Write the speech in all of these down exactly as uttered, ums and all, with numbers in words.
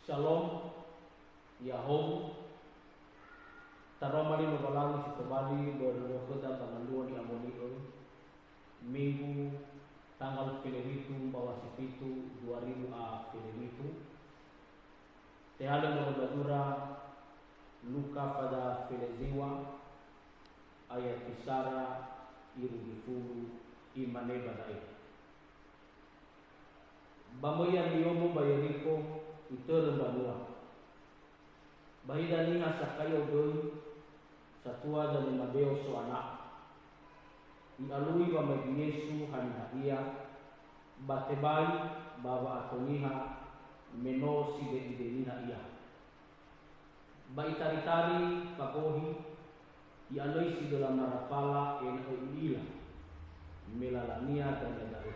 Shalom, ya'ahowu. Taroma li Lowalangi si tobali börö khöda ba ngaluo ni'amoni'ö, Minggu, tanggal feleritu mbawa sifitu dua ribu a feleritu. Tehalö moroi ba zura Luka fada feleziwa, ayat isara irugi fulu, imane ba da'e. Ba möi ia Yomo ba Yerikho, itörö mbanua. Ba hiza niha Sakhayo göi, satua zanema beo so'ana'a. I'alui wamaigi Yesu haniha ia, ba tebai ba wa'ato niha, me no side'ide niha ia. Ba itaritari fagohi, i'alöisi döla marafala ena'ö i'ila, me lalania dania da'ö.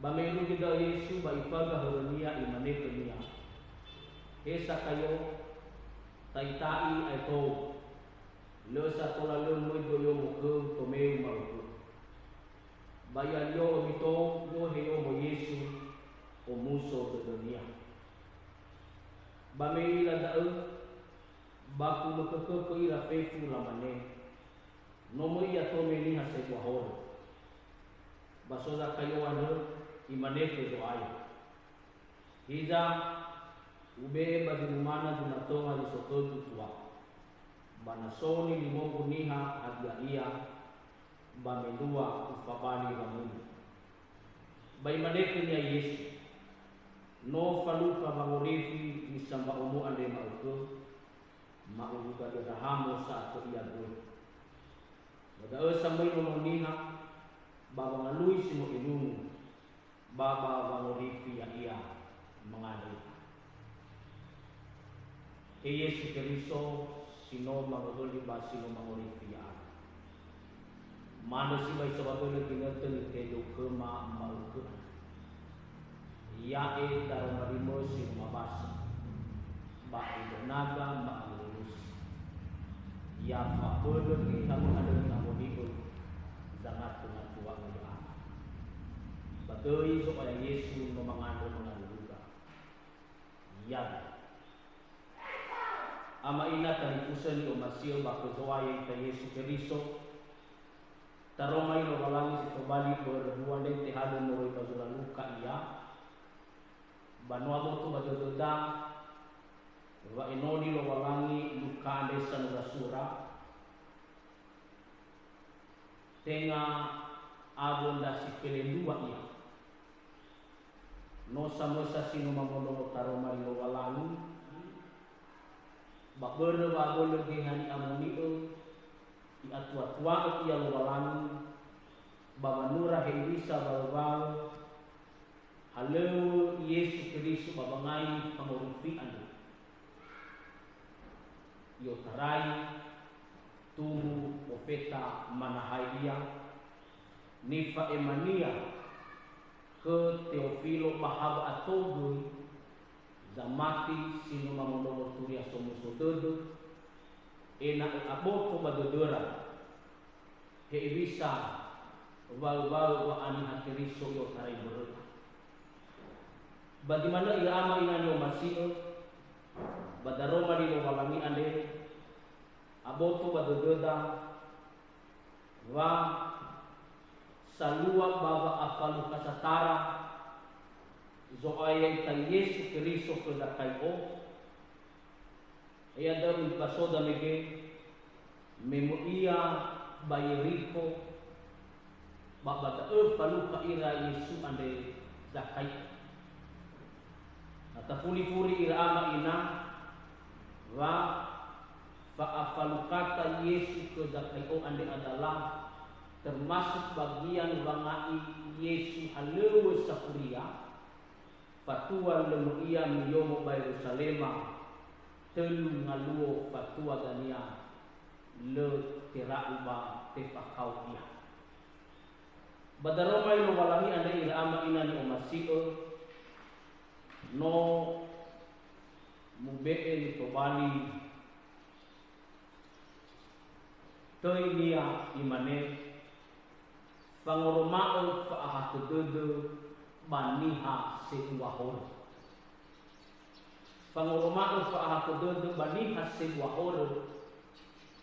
Ba me irugi da'ö Yesu ba ifaöga horönia, imane khönia, "He Sakhayo, ta'ita'i aetou. Lö sa tola lö möi göi yomo khöu tomeu ma'ökhö." Ba i'alio'ö mitou i'ohe yomo Yesu, omuso dödönia. Ba me i'ila da'ö, ba kumökökökö ira fefu, lamane, "No möi ia tome niha sebua horö." Ba so Zakhayo andrö, imane khö Zo'aya, "Hiza, ube'e ba zi numana zi matonga zi so khögu, Tua'a. Ba na so nilimogu niha hadia ia, ba mendrua ufabali wamunu." Ba imane khönia Yesu, "No falukha wangorifi zi samba'omo andre ma'ökhö, ma'uruga dödra hamo sa'atö ia göi." Ba da'ö sa möi Nono Niha, ba wangalui si no enunu, ba ba wangorifi ya'ia mangandrö. He Yesu Keriso, si no mangowuli ba si no mangorifi ya'aga. Ma'andrö sibai saohagölö ginötö nitedou khöma ma'ökhö andrö. Ya'e daroma limö si no mabasa, ba enönaga ma'alulusi. Ya fabölö niha mangandrö ni'amoni'ö, zangatungatua'ö ya'aga. Ba döi Zo'aya Yesu no mangandrö mangaluluga. Ya'e. Ama ina talifusö ni'omasi'ö ba khö Zo'aya ita Yesu Keriso, taroma li Lowalangi si tobali börö dua ndrete halö moroi ba zura Luka ia, ba no aboto ba dödöda wa enoni Lowalangi Luka andre sanura-sura, tenga awö ndra si felendrua ia. No samösa si no mamondrongo taroma li Lowalangi, ba börö wa'abölö Geheha Ni'amoni'ö, i'atuatua'ö ia Lowalangi ba wanura hewisa waöwaö halöŵö Yesu Keriso ba wangai fangorifi andrö. I'otarai, tumbu, ofeta, manahai ia, nifa'emania khö Teofilo ba hawa ato göi, zamati si no mamondrongo Turia Somuso Dödö, ena'ö aboto ba dödöra hewisa waöwaö wa'aniha Keriso i'otarai mböröta. Ba zi manö ira ama ina ni'omasi'ö, ba daroma li Lowalangi andre, aboto ba dödöda wa salua ba wa'afalukha satara Zo'aya ita Yesu Keriso khö Zakhayo, Ya'ia da'ö nifasoda mege, me möi ia ba Yerikho, ba ba da'ö falukha ira Yesu andre Zakhayo. Na tafuli-fuli ira ama ina, wa fa'afalukhata Yesu khö Zakhayo andre adalah termasuk bagian wanga'i Yesu halöŵö safuria, fatua lö möi ia miyomo ba Yeruzalema, tölu ngaluo fatua dania lö tera'u ba tefakao ia. Ba daroma li Lowalangi andre ira ama ina ni'omasi'ö, no mube'e nitobali Töinia imane, "Fangoroma'ö fa'ahakhö dödö ba niha sebua horö." Fangoroma'ö fa'ahakhö dödö ba niha sebua horö,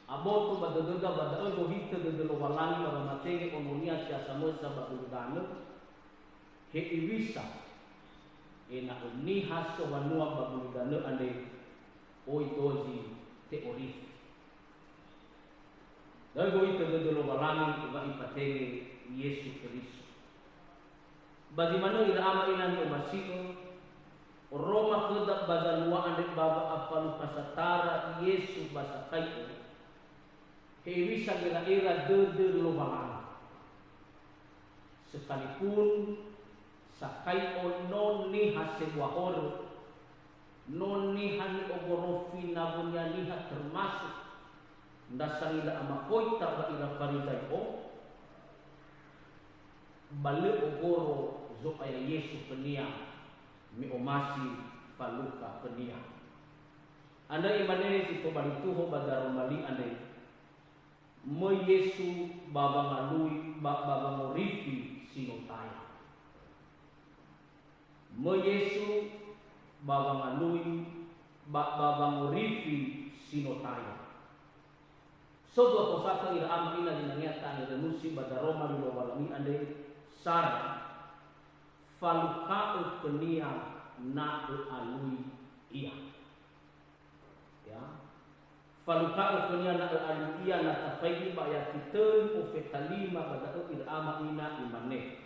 aboto ba dödöda ba da'ö gohitö dödö Lowalangi ba wamatenge Ono-Nia si ha samösa ba gulidanö, hewisa ena'ö niha sowanua ba gulidanö andre oi dozi te'orifi. Da'ö gohitö dödö Lowalangi wa ifatenge Yesu Keriso. Ba zi manö ira ama ina ni'omasi'ö, oroma khöda ba zalua andre ba wa'afalukha satara Yesu ba Sakai'o, hewisa gera'era dödö Lowalangi. Sekalipun Sakai'o no niha sebua horö, no niha ni'ogorofi nawönia niha, termasuk ndra sangila amakhoita ba ira Farizai'o, ba lö ogoro Zo'aya Yesu khönia me omasi falukha khönia. Andrö imane si tobali tuho ba daroma li andre, möi Yesu ba wangalui, ba, ba wangorifi si no taya. Möi Yesu ba wangalui, ba, ba wangorifi si no taya. So dua kosakö ira ama ina zinangea ta'angerönusi ba daroma li Lowalangi andre, sara, falukha'ö khönia na ö'alui ia. Ya. Falukha'ö khönia na ö'alui ia, na tafaigi ba ayati tölu ofeta lima ba da'ö ira ama ina, imane,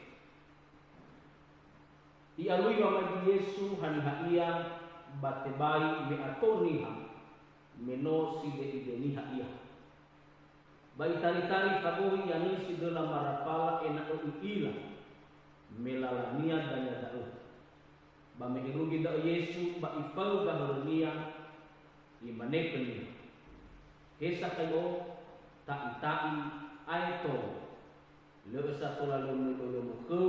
I'alui wamaigi Yesu haniha ia, ba tebai me ato niha, me no side'ide niha ia. Ba itaritari fagohi i'anõisi döla marafala ena'ö i'ila me lalania dania da'ö. Ba me irugi da'ö Yesu ba ifaöga horönia, imane khönia, "He Sakai'o, ta'i-ta'i, aeto. Lö'ö sa tola lö möi oyomu khöu,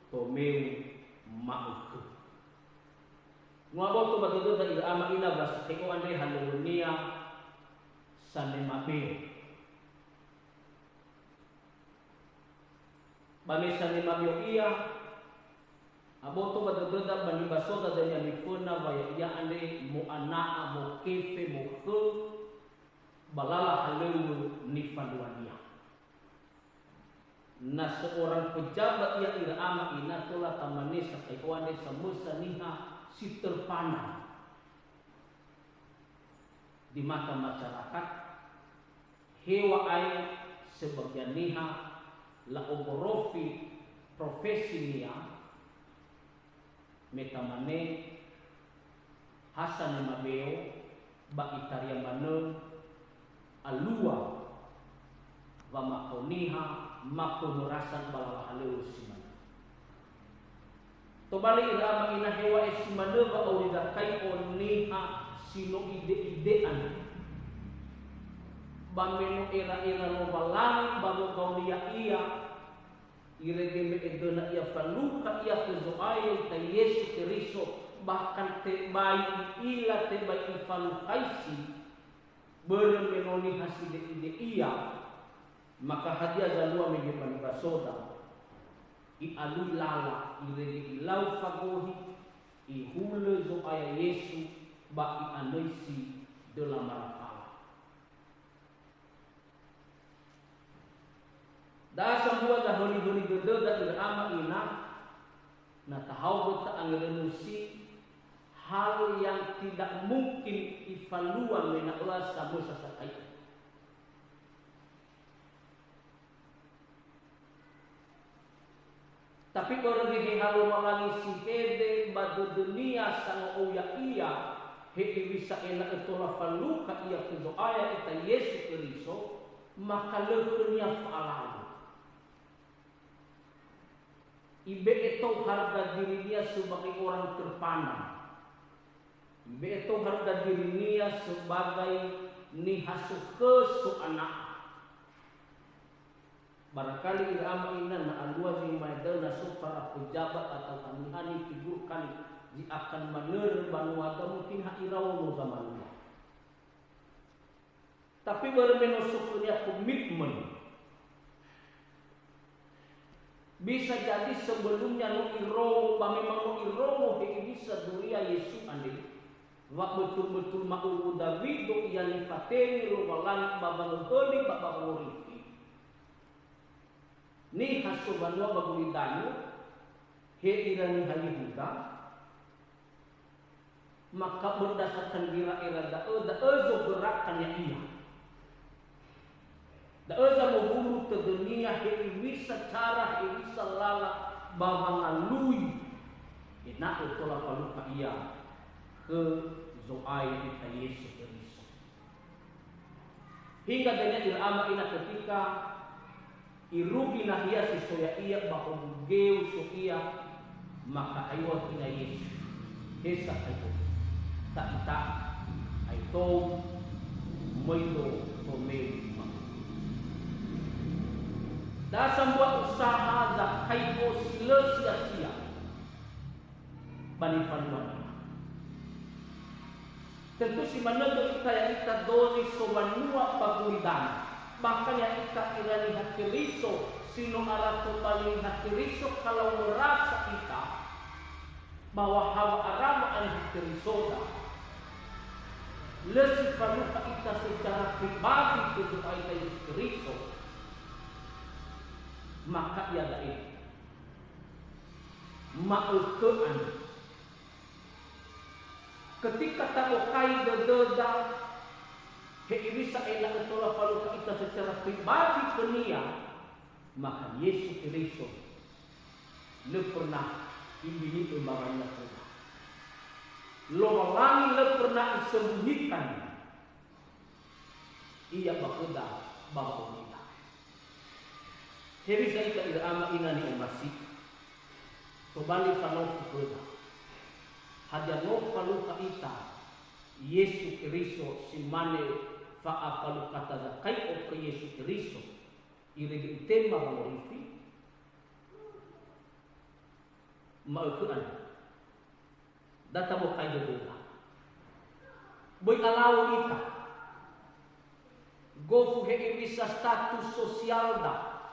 tomeu ma'ökhö." No aboto ba dödöda ira ama ina wa Sakai'o andre halöŵönia sanema beo. Ba me sanema beo ia, aboto ba dödöda ba nibasoda dania niföna wa ya'ia andre mo'ana'a, mokefe, mokhö ba lala halöŵö nifaluania. Na so orang pejabat ia ira ama ina, tola tamane Sakai'o andre samösa niha si terpandang di mata masyarakat, heŵa'ae sebagian niha la'ogorofi profesinia, me tamane ha sanema beo ba itaria manö alua wamakao niha mapömörasan ba lala halöŵö si manö. Tobali ira ama ina heŵa'ae si manö wa'auri Zakai'o niha si no ide-ide andre. Ba me no era-era Lowalangi ba wogaoni ya'ia, irege me edöna ia falukha ia khö Zo'aya ita Yesu Keriso, bahkan tebai i'ila, tebai ifalukhaisi, börö me no niha side'ide ia, maka hadia zalua mege ba nibasoda? I'alui lala, irege ilau fagohi, ihulö Zo'aya Yesu ba i'anõisi döla marafala. Da'a sambua zahöli-höli dödöda ira ama ina, na tahaogö ta'angerönusi hal yang tidak mungkin ifalua mena'öa samösa Sakai'o. Tapi börö Geheha Lowalangi si hede ba dödönia sango'ou ya'ia, hewisa ena'ö tola falukha ia khö Zo'aya ita Yesu Keriso, maka lö khönia fa'alalu. Ibe'e tou harga dirinia sebagai orang terpandang. Ibe'e tou harga dirinia sebagai niha sokhö, so'ana'a. Barangkali ira ama ina na alua zi maedaö na so para pejabat atau haniha nifigurkan zi akan manörö banuada, mungkin ha iraono zamalua. Tapi börö me no so khönia komitmen. Bisa jadi sebelumnya no irongo, ba memang no irongo hewisa duria Yesu andre. Wa'bötul-bötul ma'uwu Dawido ia nifatenge Lowalangi ba wangöhöli ba, ba wangorifi. Niha sowanua ba gulidanö, he ira niha Yehuda, maka berdasarkan gera'era da'ö, da'ö zogerakan ya'ia. Da'ö zamowulu tödönia hewisa cara, hewisa lala ba wangalui, ena'ö tola falukha ia khö Zo'aya ita Yesu Keriso. Hingga dania ira ama ina ketika irugi nahia si so ya'ia ba hogeu so ia, maka aiŵa ina Yesu. Hesa aiŵa. Ta'ita. Aitou. Möido tomeu. Da sambua usaha Zakai'o si lö sia-sia ba nifaluania. Tentu si manö gö ita ya'ita dozi sowanua ba gulidanö. Bahkan ya'ita ira niha Keriso si no ara tobali niha Keriso, kalau merasa ita bahwa hawa ara wa'aniha Kerisoda, lö si falukha ita secara pribadi khö Zo'aya Yesu Keriso, maka iada'e ma'ökhö andrö. Ketika tabokai dödöda, hewisa ena'ö tola falukha ita secara pribadi khö-Nia, maka Yesu Keriso lö pernah Ibini'ö mbawa-Nia khöda. Lowalangi lö pernah Isembunyikan Ia ba khöda ba wa'aurida. Hewisa ita ira ama ina ni'omasi? Tobali fanofu khöda. Hadia no falukha ita Yesu Keriso si mane fa'afalukhata Zakai'o khö Yesu Keriso, irege itema wangorifi? Ma'ökhö andrö. Da tabokai dödöda. Böi alau ita. Gofu hewisa status sosialda.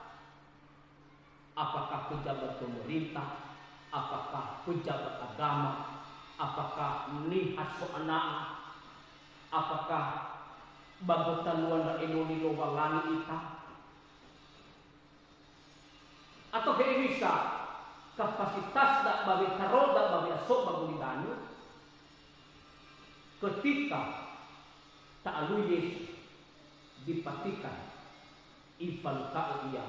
Apakah pejabat pemerintah? Apakah pejabat agama? Apakah niha so'ana'a? Apakah ba gotalua ndra enoni Lowalangi ita? Atau hewisa kapasitasda ba wetaroda ba we'aso ba gulidanö? Ketika ta'alui Yesu, dipatikan, Ifalukha'ö Ia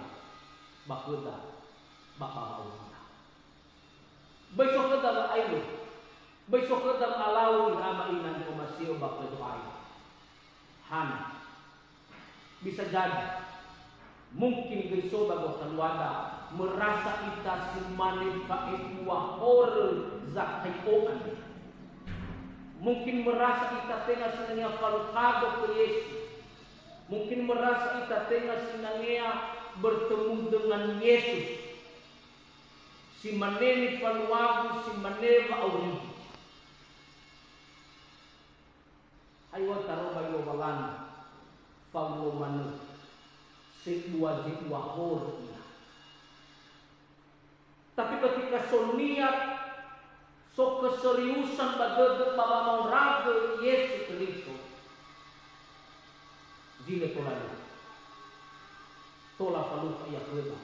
ba khöda ba, ba wa'aurida. Böi so khöda wa'aelö, böi so khöda wa'alau ira ama ina ni'omasi'ö ba khö Zo'aya. Hana. Bisa jadi, mungkin göi so ba gotaluada, merasa ita si mane fa'ebua horö Zakai'o andrö. Mungkin merasa ita tenga sinangea falukhagu khö Yesu. Mungkin merasa ita tenga sinangea bertemu dengan Yesus. Si mane nifaluagu, si mane wa'aurigu. Haiwa tarombai Lowalangi, faulo manö, sebua-zebua horö ia. Tapi ketika so niat, so keseriusan ba dödö ba wamaoragö Yesu Keriso, zi lö tola lö. Tola falukha ia khöda.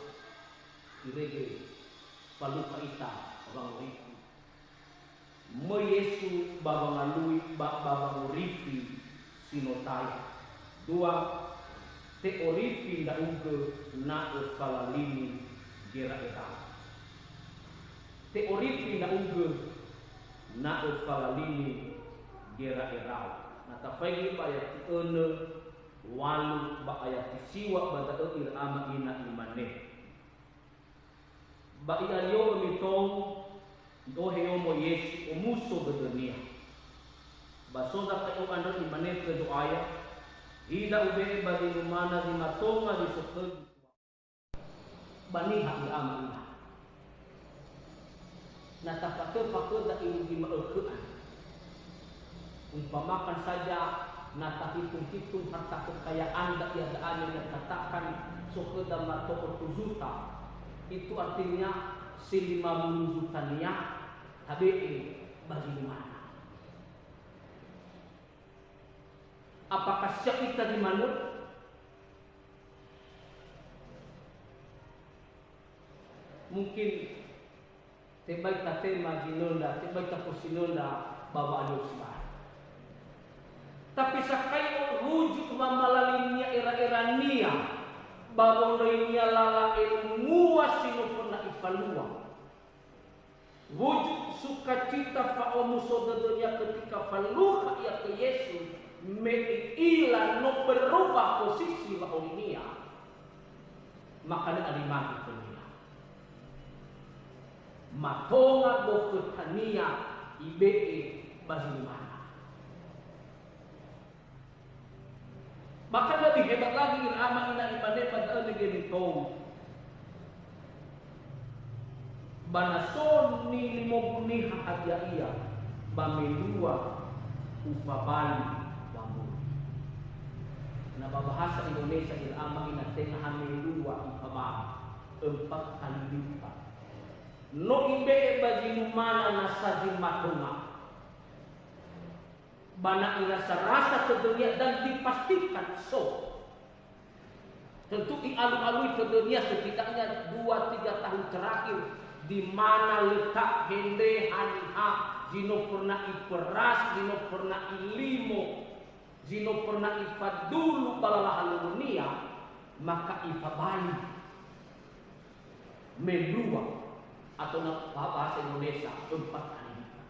Irege falukha ita wangorifi. Möi Yesu ba wangalui ba, ba wangorifi si no taya. Dua, te'orifi ndra'ugö na öfalalini gera'erau. Te'orifi ndra'ugö na öfalalini gera'erau. Na tafaigi ba ayati önö, walu ba ayati siŵa ba da'ö ira ama ina imane. Ba i'alio'ö mitou, i'ohe yomo Yesu omuso dödönia. Ba so Zakai'o andrö imane khö Zo'aya, "Hiza ube'e ba zi numana zi matonga zi so khögu." Ba niha ira ama ina. Na tafatöfa khöda irugi ma'ökhö andrö. Umpamakan saja, na tahitung-hitung harta kekayaan da'ia da'ane, na katakan so khöda mato otu juta, itu artinya si lima puluh juta-Nia tabe'e ba zi numana. Apakah siap ita di manö? Mungkin tebai tatema zinöndra, tebai tafosinöndra ba wa'alio sibai. Tapi sakai wujud wamalalinia era-erania ba wondröinia lala elungua si no pernah ifalua. Wujud sukacita fa'omuso dödönia ketika falukha ia khö Yesu, me i'ila no berubah posisi wa'aurinia, maka lö alimagi khönia. Matonga bokhötania ibe'e ba zi numana. Bahkan lebih hebat lagi, ira ama ina, imane ba da'ö mege nitou, "Ba na so nilimogu niha hadia ia, ba melua ufabali wamuri." Na ba bahasa Indonesia, ira ama ina, tenga ha melua ifabali, empat kali lipat. No ibe'e ba zi numana nasa zi matonga. Ba na irasa-rasa tödönia dan dipastikan so. Tentu i'alu-alui tödönia setidaknya dua tiga tahun terakhir, di mana letak hendre haniha zi no pernah iperas, zi no pernah ilimo, zi no pernah ifadulu ba lala halöŵönia, maka ifabali. Melua, atau na bahasa Indonesia, empat kali lipat.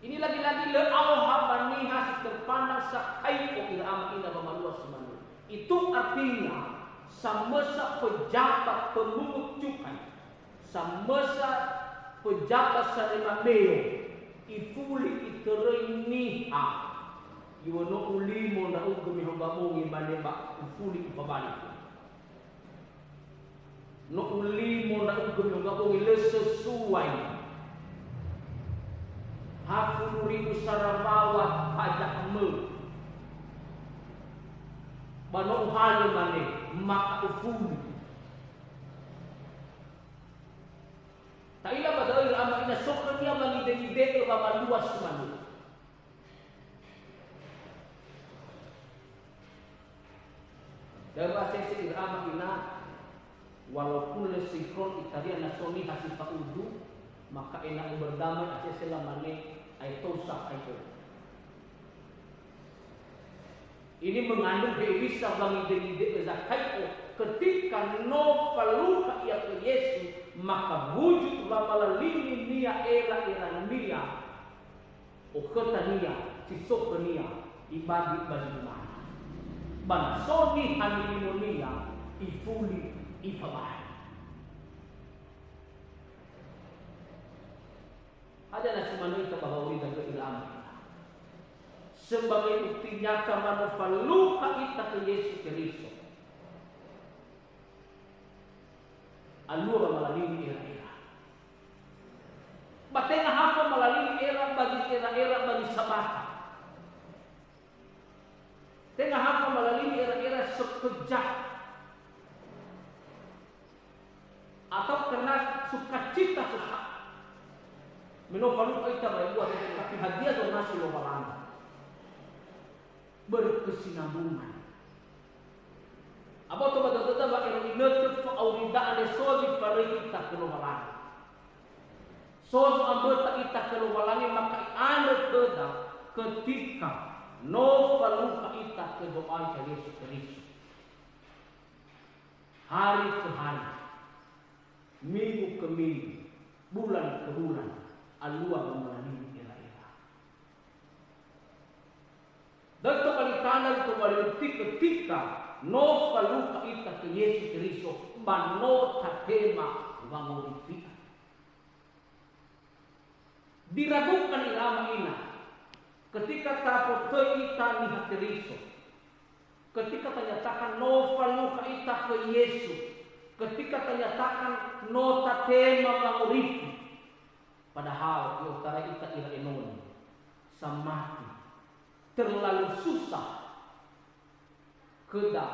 Ini lagi-lagi lö aoha ba niha si terpandang sakai'o, ira ama ina, wamalua si manö. Itu artinya, samösa pejabat pemungöt cukai, samösa pejabat sanema beo, ifuli itöröi niha, "Iŵa'ö no ulimo ndra'ugö mihonga bongi, mane ba ufuli ufabali." No ulimo ndra'ugö mihonga bongi, lö sesuai. Ha fulu ribu sarawawa pajakmö. Ba no uhalö mane, maka ufuli. Ta'ila ba da'ö, ira ama ina, so khönia wangide-ngide'ö wamalua si manö. Da'ö wa sese, ira ama ina, walaupun lö sinkron italia na so niha si fa'udu, maka ena'ö berdamai, asese lamane, "Aetou sakai'o." Ini mengandung hewisa wangide-ngide'ö zakai'o ketika no falukha ia khö Yesu, maka wujud wamalalinia era-erania. Okhötania, si so khönia, ibagi ba zi numana. Ba na so niha nilimonia, ifuli ifabali. Hadia na si manö ita ba wa'aurida, ira ama ina? Sebagai bukti nyata ma no falukha ita khö Yesu Keriso. Alua wamalalini era-era. Ba tenga ha famalalini era ba zi era-era ba zi Sabata. Tenga ha famalalini era-era sekejap. Atau karena sukacita sesaat. Me no falukha ita ba ebua, tapi hadia zomasi Lowalangi? Berkesinambungan. Aboto ba dödöda wa ero inötö fa'aurida andre so zi faröi ita khö Lowalangi. So zo'amböta ita khö Lowalangi, maka i'andrö khöda ketika no falukha ita khö Zo'aya Yesu Keriso. Hari ke hari, minggu ke minggu, bulan ke bulan, alua wamalalini era-era. Da'ö tobali tanda, tobali bukti ketika no falukha ita khö Yesu Keriso, ba no tatema wangorifi. Diragukan, ira ama ina, ketika tafotöi ita niha Keriso, ketika tanyatakan no falukha ita khö Yesu, ketika tanyatakan no tatema wangorifi, padahal i'otarai ita, ira enoni, samati, terlalu susah khöda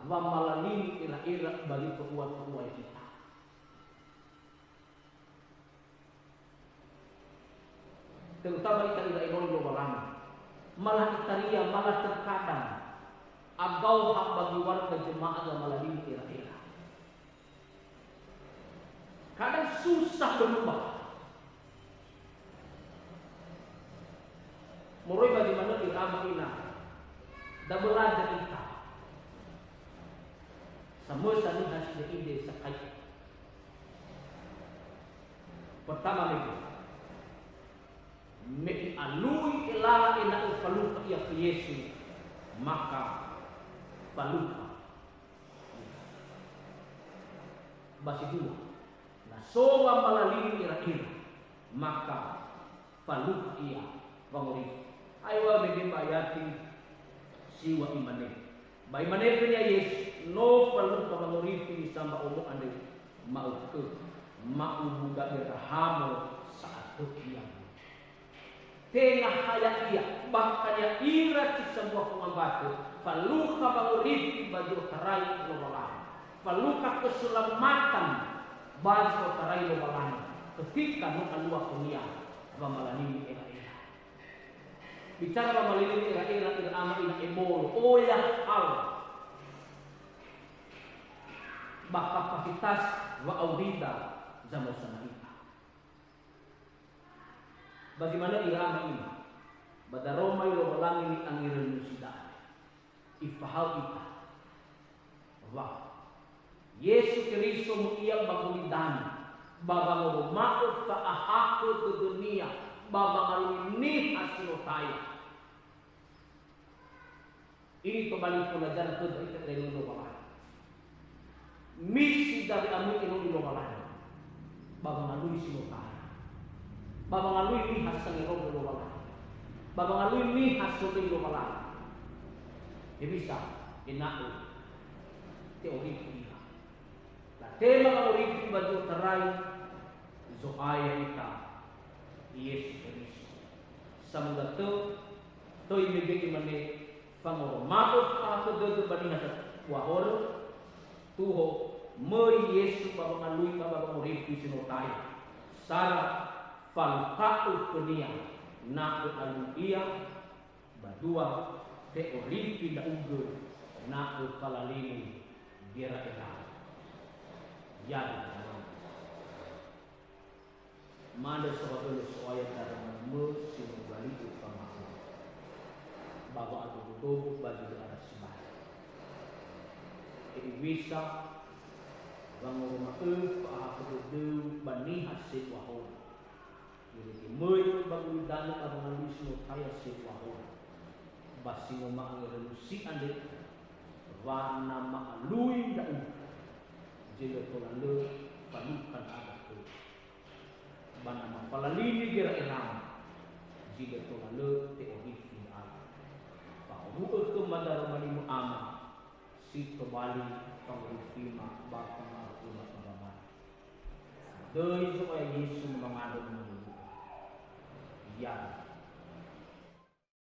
wamalalini era-era ba zi tohua-tohua ya'ita. Terutama ita ira enoni Lowalangi. Malah itaria, malah terkadang agaoha bagi warga jemaah gamalalini era-era. Kadang susah berubah. Moroi ba zi manö ira ama ina, da belajar ita. Samösa niha side'ide sakai. Pertama mege, me i'alui elala ena'ö falukha ia khö Yesu, maka falukha. Ba si dua, na so wamalalini ira-ira, maka falukha ia wangorifi. Aewa mege ba ayati siwa imane. Ba imane khönia Yesu, "No falukha wangorifi nisamba'omo andre, ma'ökhö, ma'uwu Gaberahamo sa'atö ia." Tenga ha ya'ia, bahkan ya'ira si sambua fongambatö, falukha wangorifi ba zi otarai Lowalangi. Falukha keselamatan ba zi otarai Lowalangi, ketika no alua khönia wamalalini era-era. Bicara wamalalini era-era, ira ama ina ebolo, oya hal. Ba kapasitas wa'aurida zamösana ita. Ba zi manö ira ama ina, ba daroma Lowalangi ni'angerönusi da'e. Ifahaö ita wa Yesu Keriso mu'ia ba gulidanö, ba wangoroma'ö fa'ahakhö dödö-Nia ba wangalui niha si no taya. Ini tobali pelajaran khöda ita, ira enoni Lowalangi. Misi dawe amui enoni Lowalangi. Ba wangalui si no taya. Ba wangalui niha sangerogö Lowalangi. Ba wangalui niha solöi Lowalangi. Hewisa, ena'ö te'orifi ira. Latema wangorifi ba zi otarai Zo'aya ita, Yesu Keriso. Samösa tö, töi mege imane, fangoroma'ö fa'ahakhö dödö ba niha sambua horö, tuho, möi Yesu ba wangalui ba wangorifi si no taya. Sara, falukha'ö khönia, na ö'alui ia, ba dua, te'orifi ndra'ugö na öfalalini gera'era. Yadu. Ma'andrö saohagölö So'aya daroma-Mö si no u'ali'ö fama'ö ba wa'adogo-dogo ba zi lö ara sibai. Hewisa wangoroma'ö fa'ahakhö dödöu ba niha sebua horö. Irege möi ba gulidanö ba wangalui si no taya sebua horö. Ba si no ma'angerönusi andre, wa na ma'alui ndra'ugö, zi lö tola lö falukha ndra'aga khöu. Ba na mafalalini gera'erama, zi lö tola lö te'orifi ndra'aga. Fa'owu'ö khöma daroma-Mö Ama, si tobali fangorifima ba fanga'u'öma ba wamati. Döi Zo'aya Yesu mangandrö mangawuli. Ya.